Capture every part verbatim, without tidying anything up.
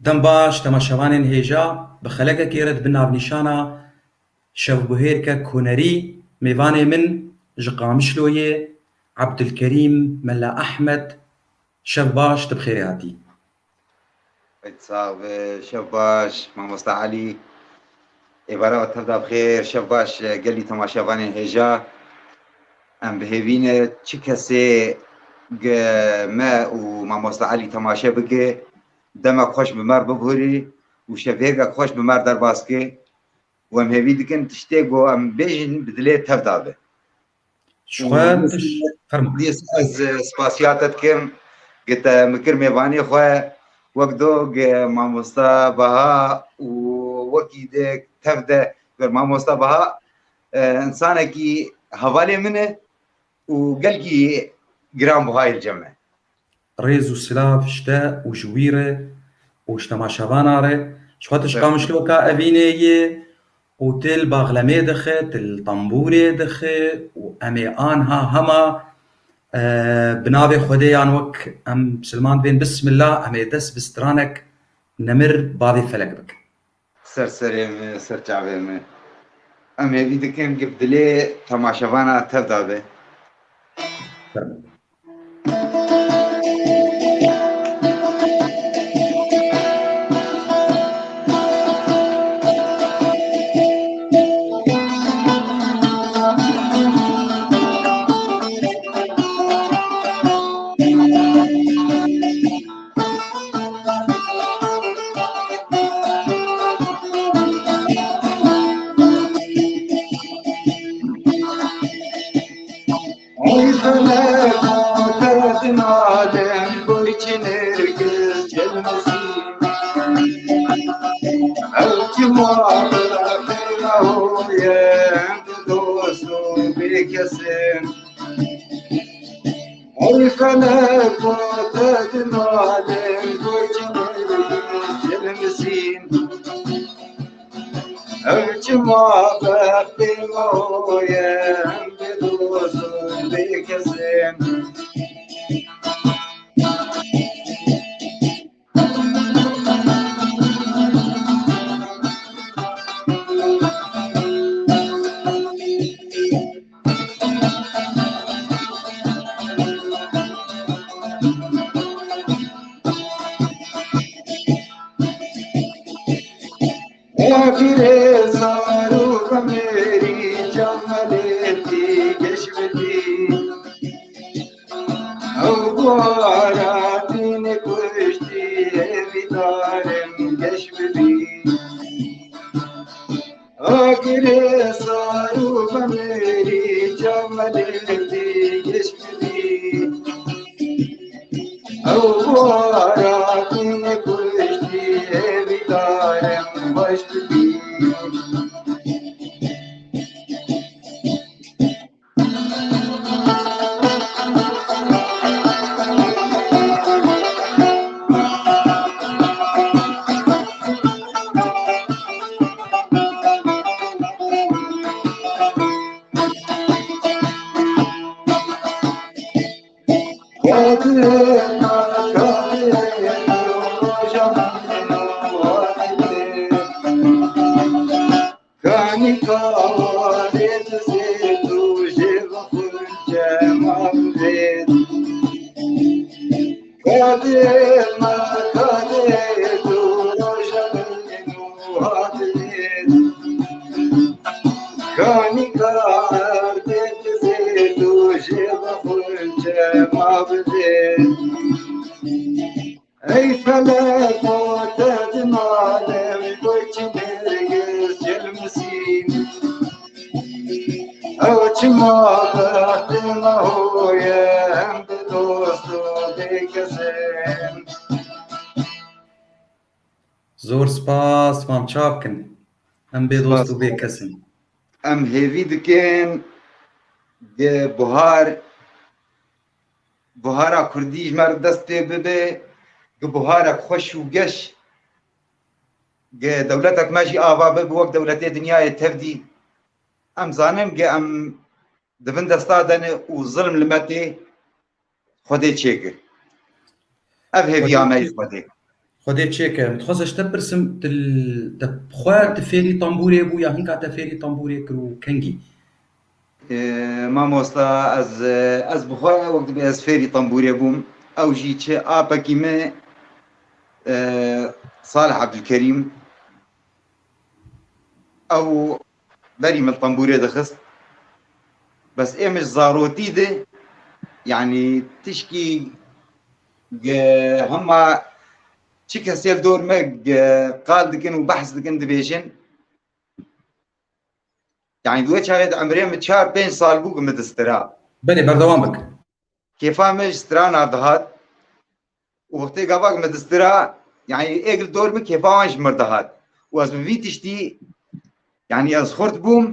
Dem baş, temaşevanên hêja, bi xelekekê re di bin navnîşana Şevbuhêrke Konerî, mêvanê min ji Qamişloyê, Ebdulkerîm Mela Ehmed. Şev baş, tu bi xêrê hatî. Sax be, şev baş, mamosta Elî. Êvara we tev da bi xêr, şev baş, gelî temaşevanên hêja. Em bi hêvî ne çi kesê ge me û mamosta Elî temaşe bike, demek xweş bi me re bibûrî û şevêrgek xweş bi me re derbas ke. Û em hêvî dikin tiştê ku em bêjin bi dilê tev da be. Ji xwe Û tiş-, fermo. Dîsa ez, e, spasiya te dikim, gi te min kir mêvanê xwe, wek do gi mamosta Baha û wekî dê tev de, ber mamosta Baha, e, insanekî hevalê min e û gelkî giranbuhayê li cem me. Rêz û silav ji te û ji wî re û ji temaşevana re. Ji xwe tu ji Qamişloka evînê yê û tu li baxlemê dixe, tu li tembûrê dixe û em ê anha hema, e, bi navê Xwedê yan wek em misilman dibên Bismillah, em ê dest bi stranek nemir bavê felek bikin. Ser serê me, ser çavê me. Em hêvî dikin ku bi dilê temaşevana tev da be. Fermo. Ay felek, derdin alem, boy çi nergiz gelmesin. Ev çi muhabbet, beyna hoye, dostu bikesin. Oy felek, te di nalê, goy çi gelmesin. Ev çima bextê me hoye, em bê dost û bê kesin. Agirê zarok Amerî, camelêtî geş bidî. Ew guhara tînê kuştî, hêvîdarim geş bidî. Agirê zarok Amerî, camelêtî geş bidî. Ew guhara tînê kuştî, hêvîdarim xweş bidî. Kanî kawarê dizê tu jê vexwin cema bivê. Kadê me, kadê tu roja min û hatê. Kanî kawarê dizê tu jê vexwin cema bivê. Ey felek, o te di nalê, goy çi nergiz gelmesin. Ew çima bextê me hoye, em bi dost û bê kesin. Zor spas, mam çav kin. Em bê dost û bê kesin. Em hêvî dikin, ge buhar buhara Kurdî ji me re dest pê bibe, gi buharek xweş û geş, gi dewletek me jî ava bibe wek dewletê dinyayê tevdî. Em zanin gi em di vin desta de ne û zilm li me tê, Xwedê çêkir. Ev hêviya me yê Xwedê. Xwedê çêke. Min dixwest ji te pirsim, tu l-, te bi xwe tu fêrî tembûrê bû ya hinka te fêrî tembûrê kir û kengî? Ê, mamosta, ez, ez bi xwe wek dibê ez fêrî tembûrê bûm. Ew jî çi apekî min, e, Salih Abdulkerîm. Ew berî min tembûrê dixist. Bes ê min ji zarotî de, yanî tişkî ge-, hema çi kesê li dor me ge-, qal dikin û behs dikin dibêjin. Yanî di wê çaxê de emrê min çar pênc sal bû ku min distira. Belê, berdewam bik. Kêfa min ji strana dihat. Û wextê gava ku min distira, yanî êk li dor min kêfa wan ji mir dihat. Û ez bi vî tiştî, yanî ez xurt bûm,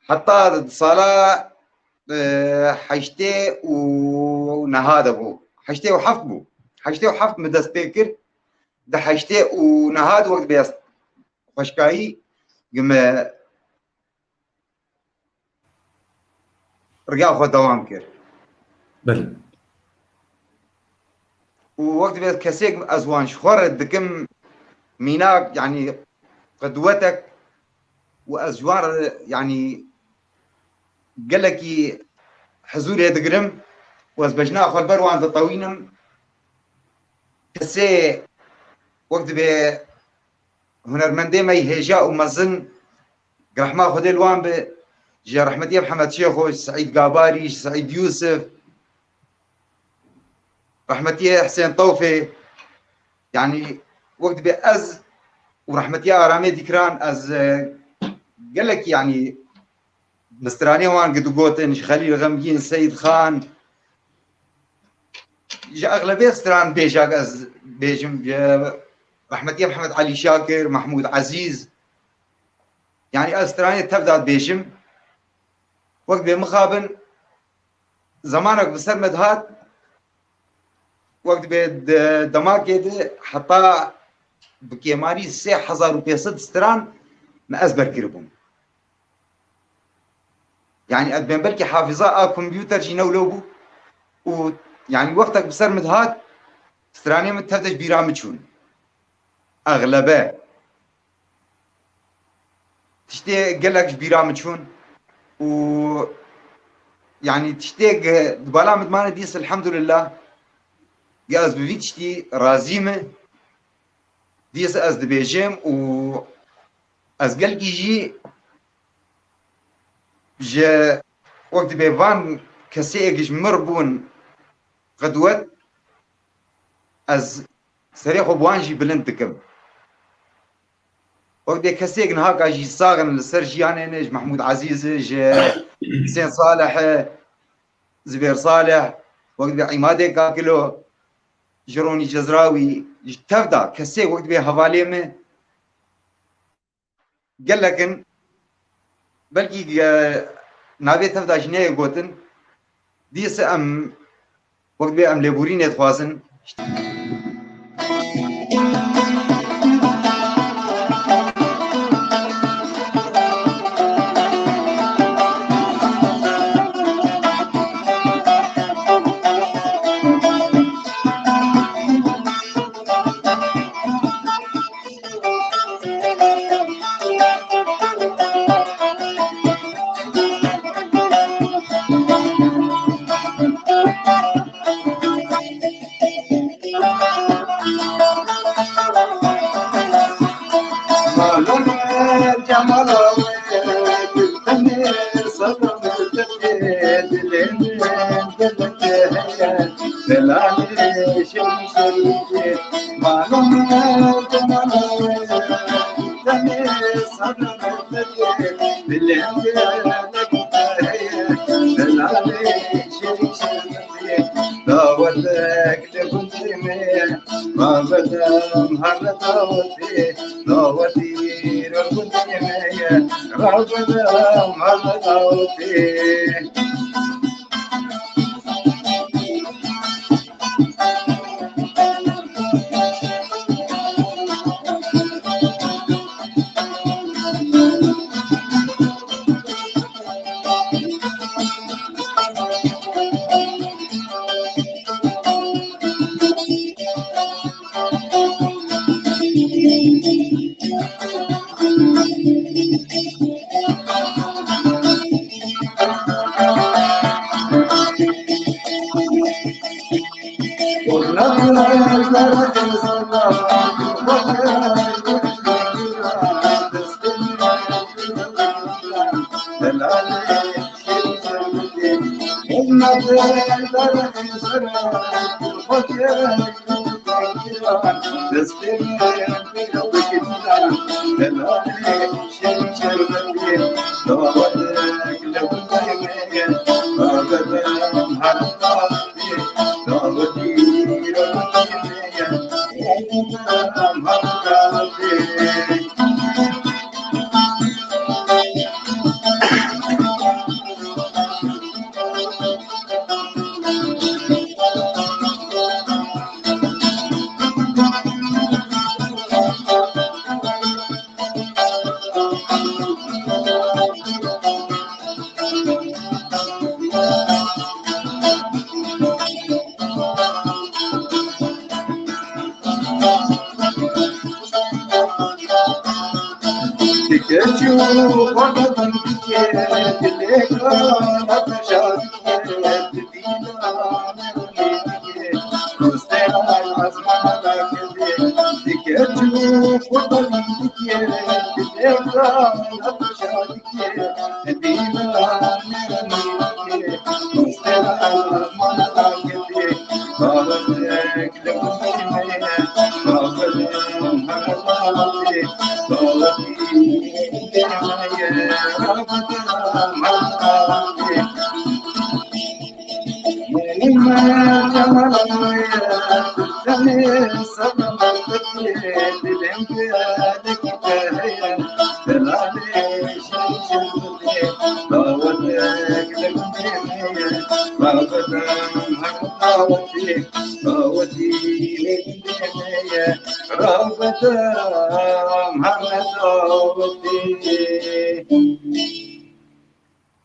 heta di sala, e, heştê û neha de bû. Heştê û heft bû. Heştê û heft min dest pê kir. Di heştê û neha de wek dibê ez xweşkayî, gi me riya xwe dewam kir. Belê. Û wek dibê kesêk ez wan ji xwe re dikim mînak, yanî qedwetek û ez ji wan re, yanî gelekî hizûrê digirim û ez bejna xwe li ber wan ditewînim. Kesê wek dibê hunermendê me yî hêja û mezin, rehma Xwedê li wan be, ji rehmetiyê Mihemed Şêxo, ji Seîd Gabarî, ji Seîd Yûsif, rehmetiyê Hisên Tewfê, yanî wek dibê ez û rehmetiyê Aramê Dîkran, ez, e, gelek, yanî bi stranê wan gi digotin, ji Xelîl Xemgîn, Seyîd Xan, ji exlebê stran bêjak ez bêjim, ji rehmetiyê Mihemed Elî Şakir, Mehmûd Ezîz, yanî ez stranê tev de dibêjim. Wek dibê mixabin, zemanek bi ser me dihat, wek dibê di demakê de heta bi kêmarî sê hezar û pênc sed stran me ezber kiribûn. Yanî ez bên belkî hafiza a kompûter jî newlo bû û yanî wextek bi ser min dihat, stranê min tev de ji bîra min çûn. Exlebe. Tiştê gelek ji bîra min çûn û yanî tiştê ge-, di bala min dimane dîs elhamdulillah ge ez bi vî tiştî razî me. Dîs ez dibêjim û ez gelkî jî ji wek dibê van kesê êk ji mir bûn qedwet, ez serê xwe bi wan jî bilind dikim. Wek dê kesêk niha ka jî sax in li ser jiyanê ne, ji Mehmûd Ezîz, ji Husên Salih, Zibêr Salih, wek dibê Îmadê Kakilo, ji Ronî Cezrawî, ji tev de kesê wek dibê hevalê min, gelek in, belkî, e, navê tev de jî neyê gotin, dîse em wek dibê em lêborînê dixwazin.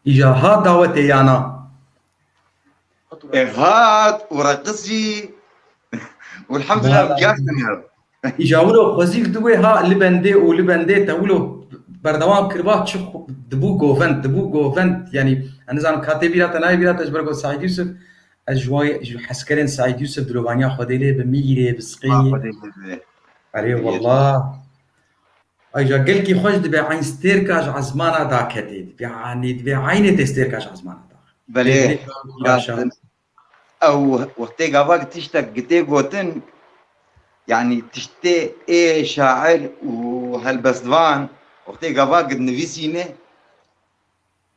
Îja hat dawetê yana. E, hat û reqis jî. Û elhamdulillah, Valla. Gerçekten ya. Îja wilo xwezî li wê ha li bendê û li bendê te wilo berdewam kiriba çi xu-, dibû govend, dibû govend. Yanî, ez nizanim ka tê bîra te, nayê bîra te, ji ber ku Seîd Yûsif, ez ji wan, ji heskerên Seîd Yûsif dilovaniya Xwedê lê bi mîrê, bi siqî. Ma Xwedê lê bi. Erê, Erê. Wallah. Ay, ja gelkî xweş dibe eyn stêrka ji ezmana daketê. Dibe, yanî dibe eynê tê stêrka ji ezmana daxe. Belê, Tê rast in. Ew wextê gava tiştek gitê gotin, yanî tiştê ê şair û helbestvan, wextê gava git nivîsîne,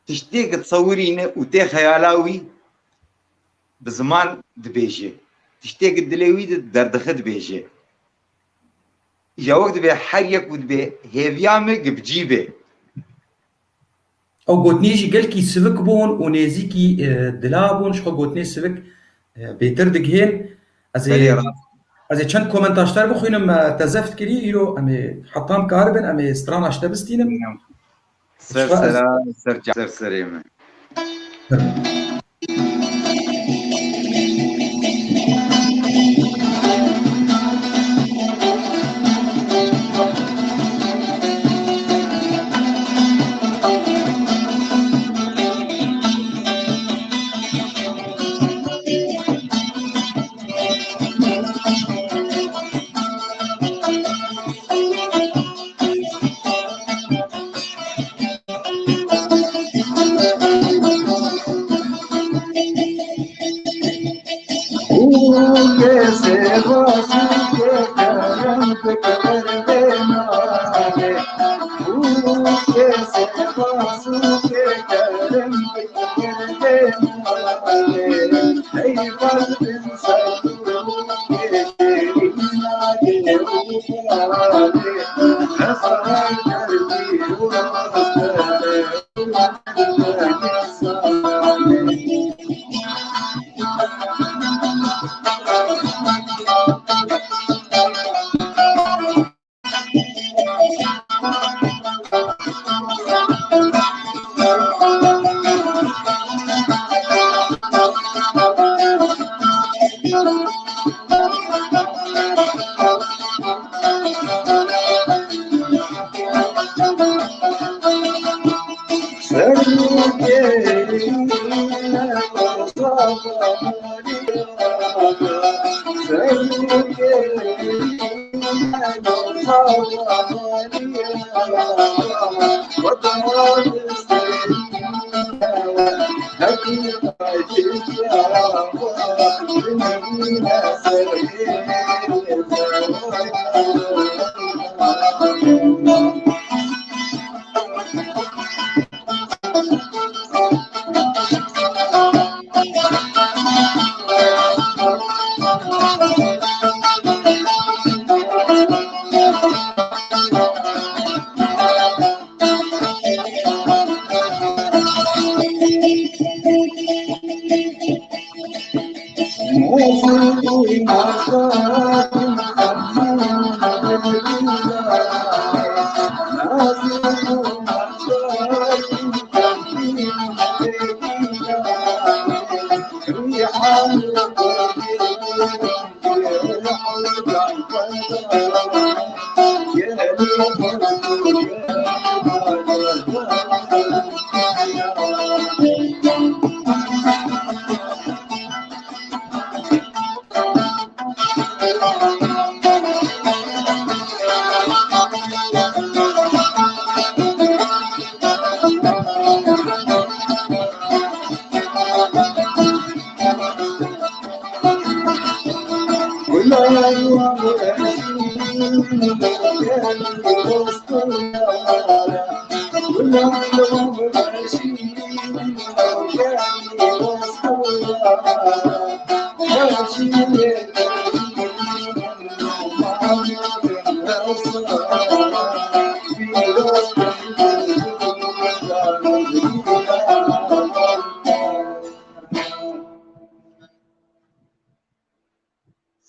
tiştê git sewirîne û tê xeyala wî bi ziman dibêje. Tiştê git dilê wî di derdixe dibêje. Îja wek dibe her yek û dibe hêviya min gibcî be. Ew gotinê jî gelkî sivik bûn û nêzîkî, e, dila bûn, ji xwe gotinê sivik, e, bêtir digihên. Ez ê, Belê, rast. Ez ê çend komentar ji te re bixwînim, e, te zeft kirî, îro em ê heta em karibin, em ê strana ji te bistînim. Ser sera, ser ca-, ser serê me.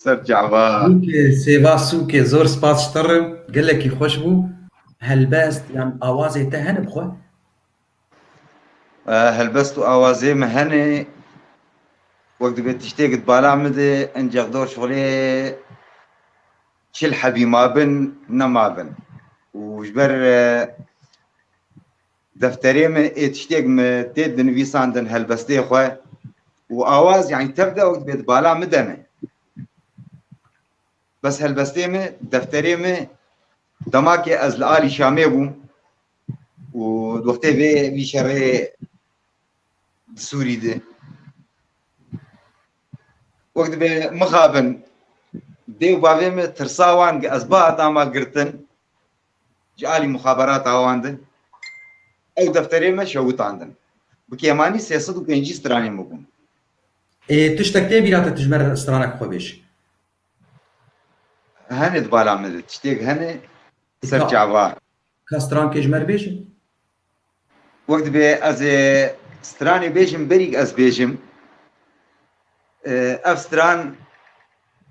Ser çava. Sûkê, Sêva Sûkê, zor spas ji te re. Gelekî xweş bû. Helbest, yan awazê te hene bi xwe? E, helbest û awazê min hene. Wek dibe tiştêk di bala min de, enceq dor şixulê çil hebî mabin, nemabin. Û ji ber, e, defterê min ê tiştêk min tê dinivîsandin helbestê xwe û awaz, yanî tev de wek dibê di bala min de ne. Bes helbestê min, defterê min, dema ke ez li alî Şamê bûm û di wextê vê, vî şerê di Sûrî de. Wek dibe mixabin, dê û bavê min tirsa wan ge ez bihatama girtin, ji alî muxaberata wan de, ew defterê me şewitandin. Bi kêmanî sê sed û pêncî stranên min bûn. Ê, tiştek tê bîra te, tu ji me re stranek xwe bêj. Hene di bala min de, tiştêk hene, ser çava. Ka strankê ji me re bêje? Wek dibe ez ê stranê bêjim, berî ez bêjim. E, ev stran,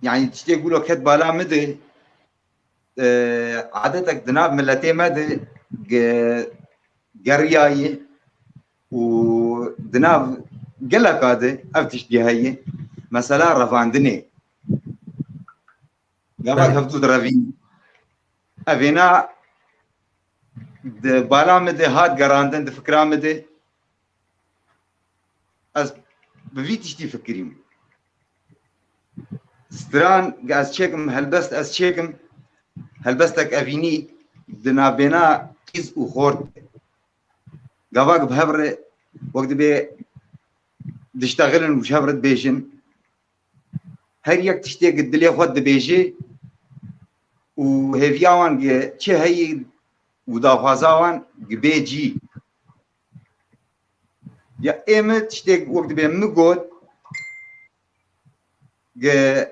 yanî tiştê gulo ket bala min de, e, adetek di nav miletê me de ge-, geriyaye û di nav geleka de ev tiştî heye. Mesela revandinê. Gava hevdû direvîn. Evêna di bala min de hat gerandin, di fikra min de. Ez bi vî tiştî fikirîm. Stran ez çêkim, helbest ez çêkim. Helbestek evînî di navbêna qîz û xort. Gava bi hev re wek dibê diştexilin û ji hev re dibêjin. Her yek tiştê gi dilê xwe dibêjê û hêviya wan gi çi heyî û daxwaza wan gi bê cî. Ya ê min tiştê wek dibê min got, gi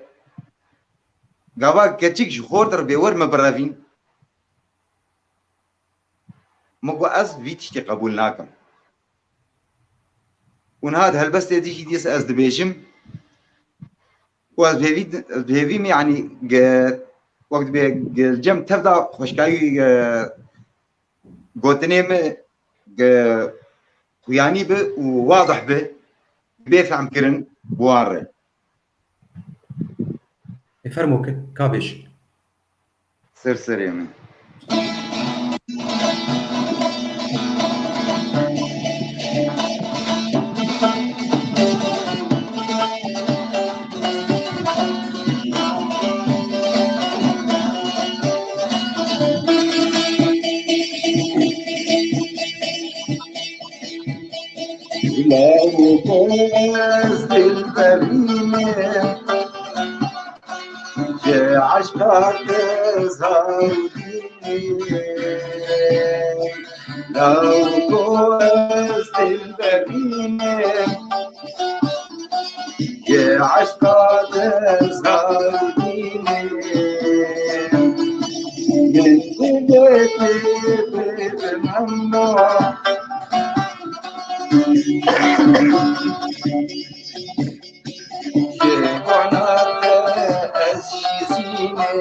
gava keçik ji xort re bê wer min birevîn. Min got, ez vî tiştî qebûl nakim. Û niha di helbestê dî jî dîsa ez dibêjim û ez bi hêvî, bi hêvî me, yanî ge-, wek dibê ge-, li cem tev de xweşkayî, e, gotinê me ge-, xuyanî bi û wadih bi, bê fehm kirin bi wan re. Ê, fermo ke, ka bêj. Ser serê min. Ez dilberî me, ji eşqa te zarî ne. Law ku ez dilberî me, ji eşqa te zarî ne. Min dilê te bibim no. Ji bona te ez jî zî ne.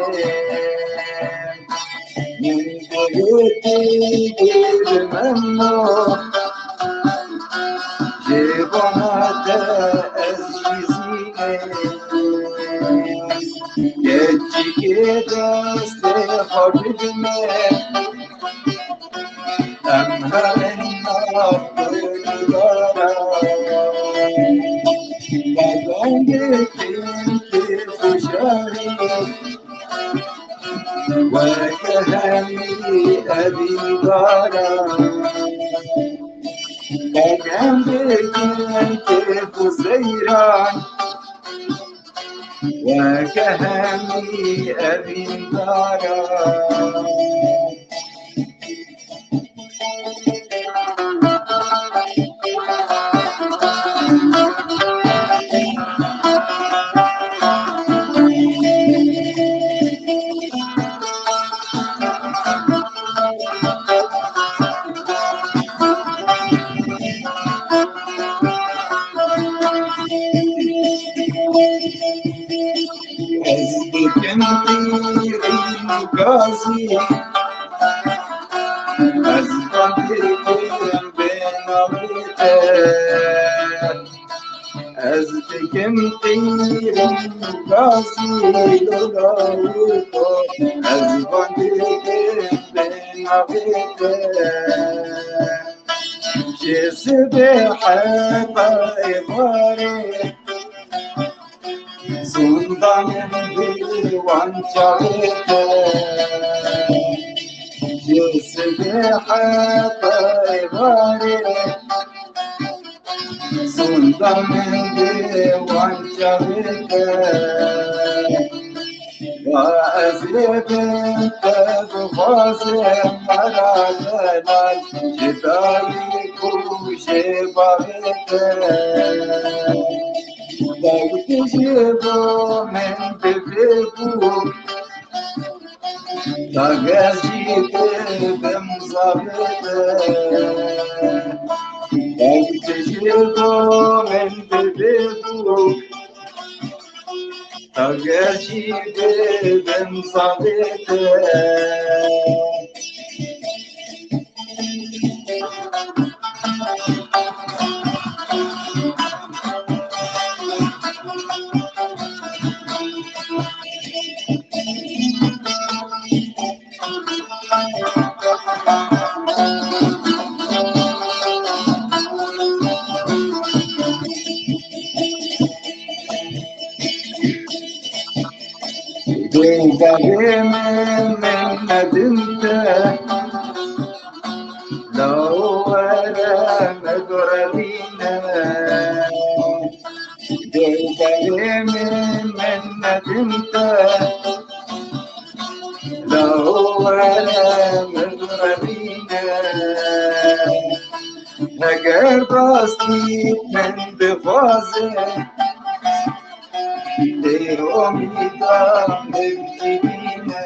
Min dilê te bibim no. Ji bona te ez jî zî ne. Keçikê destê xwe bidime. Em herin nav dildara. Bedan dikin kêf û şerî. Weke hemî evîndara. Bedan dikin kêf û seyran. Weke hemî evîndara. Ez dikim pîrîn û gazî, ez van dikim bê navê te. Ez dikim pîrîn û gazî, lolawiko, ez van dikim bê navê te. Ji sibê heta êvarê, zûnda min bi wan çavê te. Ji sibê heta êvarê, zûnda min bi wan çavê te. Ya ez ê bin te bixwazim, mera delal, ji dayik û ji bavê te. Dayik ji bo min divê bû, ta ez jî bibim zavê te. Dayik ji bo min divê bû, ta ez jî bibim zavê te. Dilberê min, min nedin te, law were min gurevîne. Dilberê min, min nedin te, law were min gurevîne. Heger rastî min dixwaze, dê omîda min bibîne.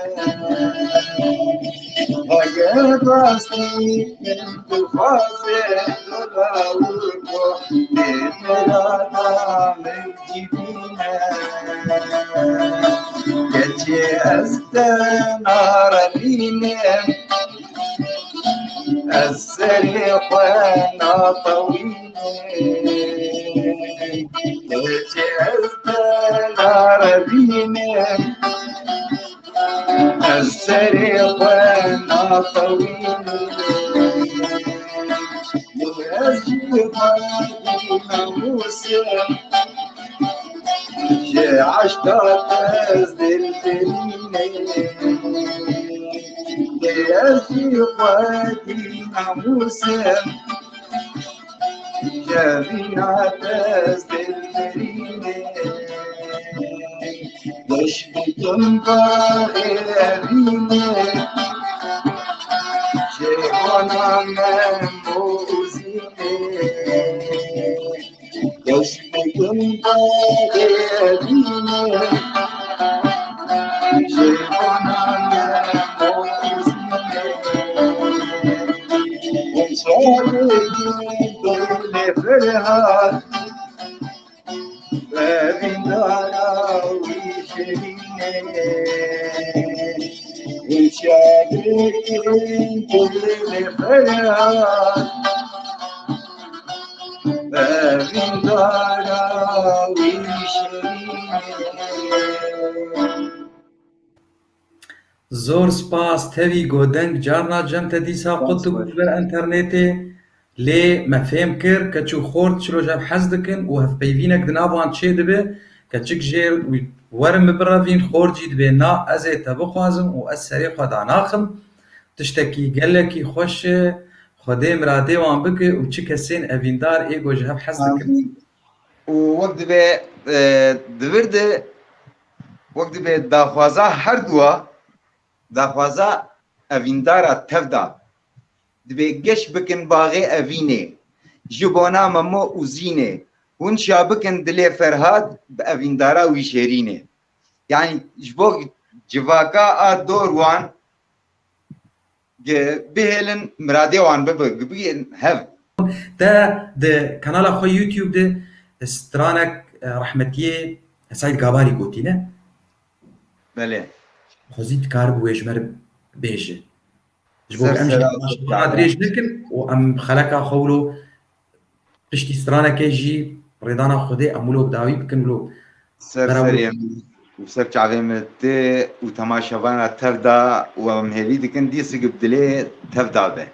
Heger rastî min dixwaze, lolawiko, dê mirada min bibîne. Keçê ez te narevînim, ez serê xwe natewînim. Keçê ez te narevînim, ez serê xwe natewînim. Ez jî xwedî namûsim, ji eşqa te ez dilbirînim. Ez jî xwedî namûsim, Cevîna dest dilbirînê, geş bikim barê evînê, jêbana me mozînê. Geş bikim barê evînê, jêbana me mozînê. Hûn çavê dilê Ferhat, evîndara wî şirînê. Hûn çavê dilê Ferhat, evîndara wî şirînê. Zor spas, tevî go deng carna cem te dîsa qut dibû ji ber înternetê. Lê me fêm kir keçik û xort çilo ji hev hez dikin û hevpeyvînek di nav wan çêdibe. Keçik jê werin bibirevîn, xort jî dibê na, ez ê te bixwazim û ez serê xwe danaxim. Tiştekî gelekî xweş e. Xwedê miradê wan bike û çi kesên evîndar ê go ji hev hez dikin. Amîn. Û wek dibe, e, di vir de, wek dibe daxwaza her dua, daxwaza evîndara tev da. Dibê geş bikin baxê evînê, ji bona Memo û Zînê, hûn şa bikin dilê Ferhat bi evîndara wî şêrînê. Yanî ji bo civaka a dor wan, gi-, bihêlin miradê wan bibe, gi-, bigihên hev. Te di kanala xwe YouTube de stranek, e, rehmetiyê Seîd Gabarî gotî ne? Belê. Xwezî dikaribû wê ji me re bêje. Ji bo em jî temaşevana dirêj nekin û em xeleka xwe wilo piştî stranekê jî rêdana Xwedê em wilo bi dawî bikin, wilo ser serê min û ser çavê min tê û temaşevana tev da û em hêvî dikin dîsik bi dilê tev da be.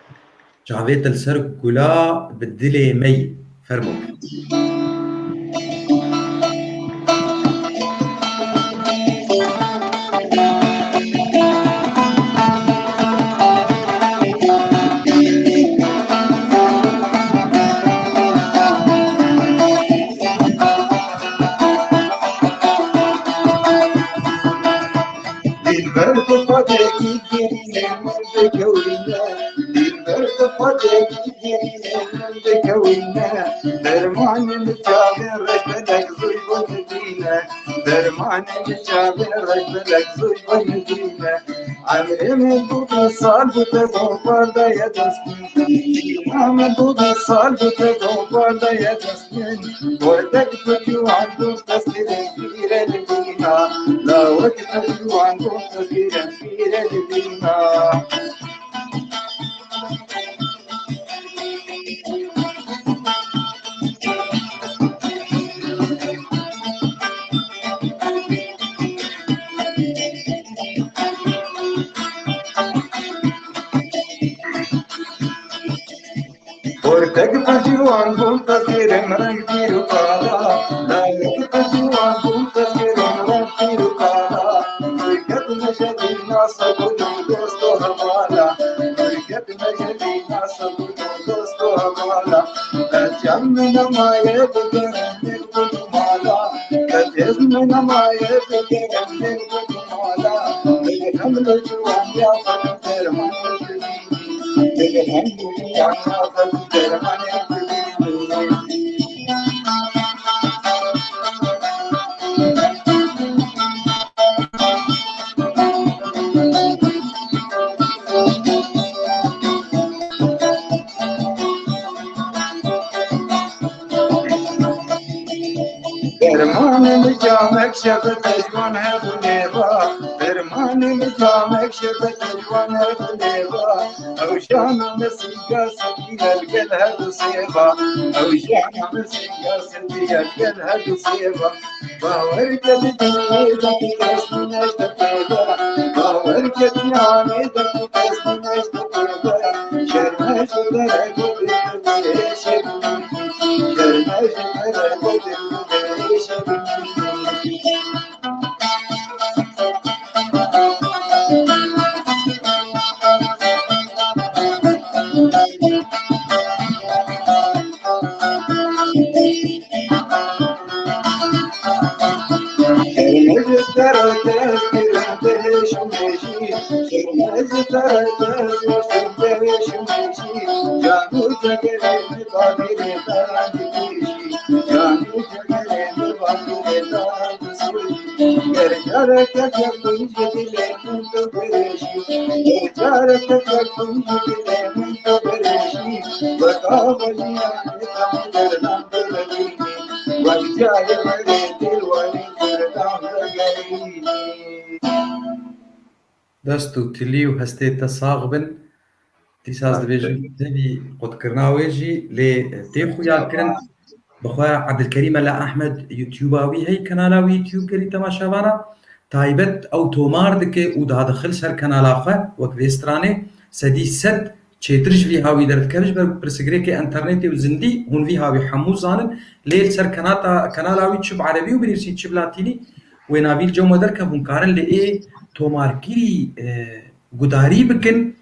Çavê te li ser gula bi dilê me yî. Fermo. Dilber tu xwedekî girîne min dikewîne. Dilber tu xwedekî girîne min dikewîne. Dermanê min çavê reşbelek zûy bû dibîne. Dermanê min çavê reşbelek zûy bû dibîne. Emrê min dû sal bû te do pardaye dest min. Emrê min dû sal bû te do pardaye dest min. Werdek tu ciwan dû dest kirin pîre li dîna. La wek tu ciwan dû dest kirin pîre li dîna. Ortek bi ciwan bûn tezgêrên reng pîr û qala. Dayik bi ciwan bûn tezgêrên reng pîr û qala. Ket meşe dîna sebûn û dost û hevala. Ket meşe dîna sebûn û dost û hevala. Ket cem min nemaye bi geremê ku mala. Ket hêz min nemaye bi geremê ku mala. Ket hemle ciwan ya derman. Dermanê min camek şebet ciwan hebû nêva. Dermanê min camek şebet ciwan hebû nêva. Ew jana min sînga sedî ye li gel her du sêva. Ew jana min sînga sedî ye li gel her du sêva. Bawer ke di dinyayê de tu kes min ne ji te pê de. Bawer ke dinyayê de tu kes min ne ji te pê de. Şerme ji te re ku dil tu bê şermî. Şerme ji te re ku dil tu bê şermî. Dest û tilî û hestê te sax bin. Dîsa ez dibêjim tevî qutkirina wê jî lê tê xuya kirin. Bi xwe Ebdilkerîm Ela Ehmed YouTube-a wî heye, kanala wî YouTube gerî temaşevana. Taybet ew tomar dike û dihadixil ser kanala xwe wek vê stranê sedî sed çêtir ji vî hawî derdikeve ji ber pirsgirêkê enternetê û zindî hûn vî hawî hemû zanin. Lê li ser kanata, kanala wî çi bi erebî û binivîsî çi bi latînî wê navî li cem we derke hûn karin li ê tomarkirî, e, gudarî bikin.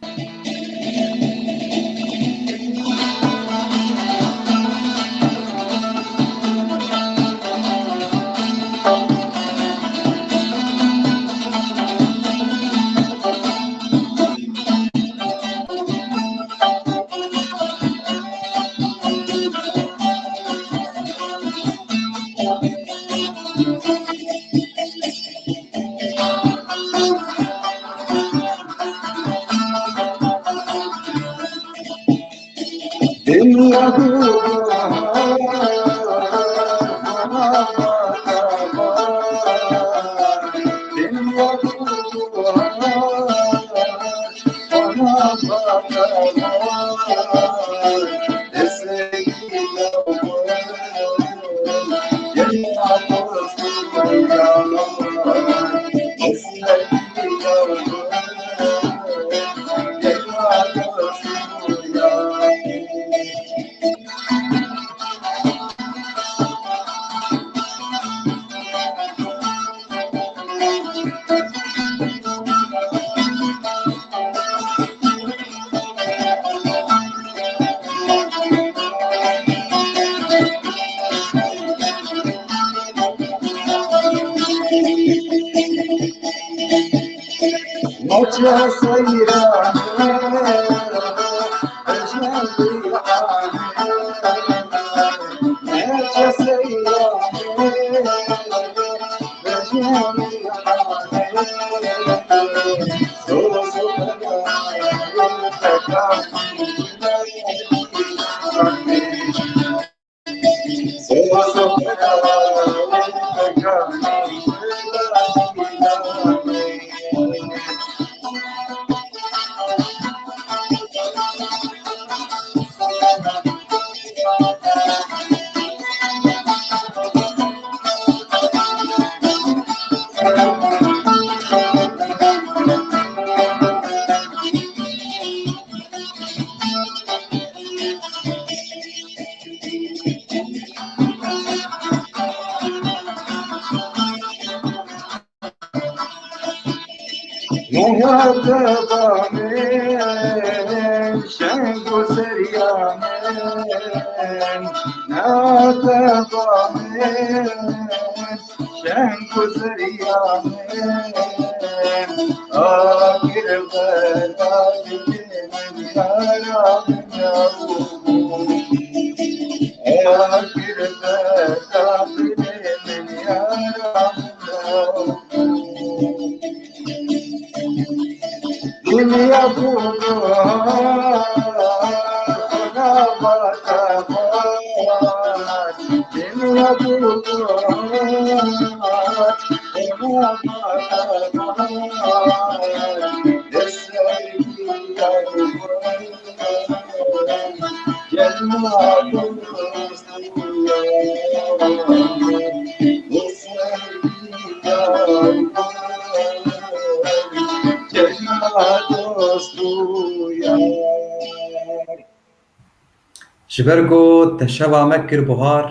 Ji ber ku te şeva me kir buhar,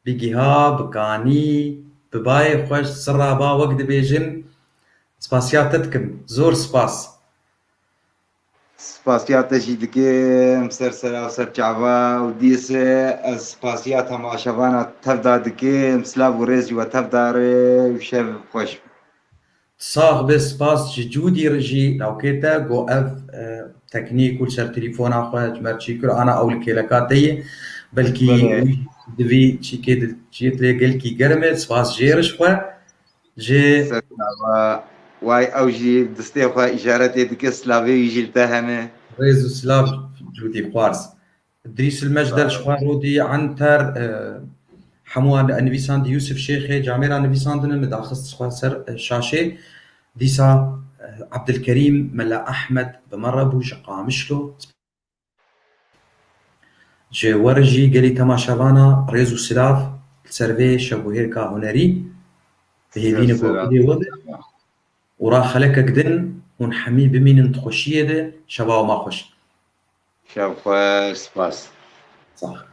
bi giha, bi kanî, bi bayê xweş, sirra ba wek dibêjin, spasiya te dikim. Zor spas. Spasiya te jî dikim ser sera û ser çava û dîs ez spasiya temaşevana tev da dikim. Silav û rêz ji we tev da re û şev xweş. Sax be, spas ji Cûdî re jî lawkê te, got ev, e, teknîk û li ser telefona xwe ji me re çî kir, ana ew li kêleka te ye. Belkî Belê. wî divî çîkê di-, çiyê dilê gelkî germ e, spas jê re ji xwe. Ji Ser çava. Way ew jî distê xwe îşaretê dike, silavê wî jî li te hene. Rêz û silav Cûdî Xwars. Dirîs il Mejdel ji xwe, Rodî Anter, e, hemû an nivîsandî, Yûsif Şêxê camêra nivîsandine min daxist xwe ser, e, şaşê. Dîsa, e, Abdilkerîm Mela Ahmed bi me re bû ji Qamişlo. Ji we re jî gelî temaşevana rêz û silav li ser vê şevbûhêrka hunerî. Bi hêvî ne Ser ku selam. Xwedê we be. Û ra xelekek din hûn hemî bimînin di xweşiyê de, şeva we ma xweş. Şev xweş, spas. Sax.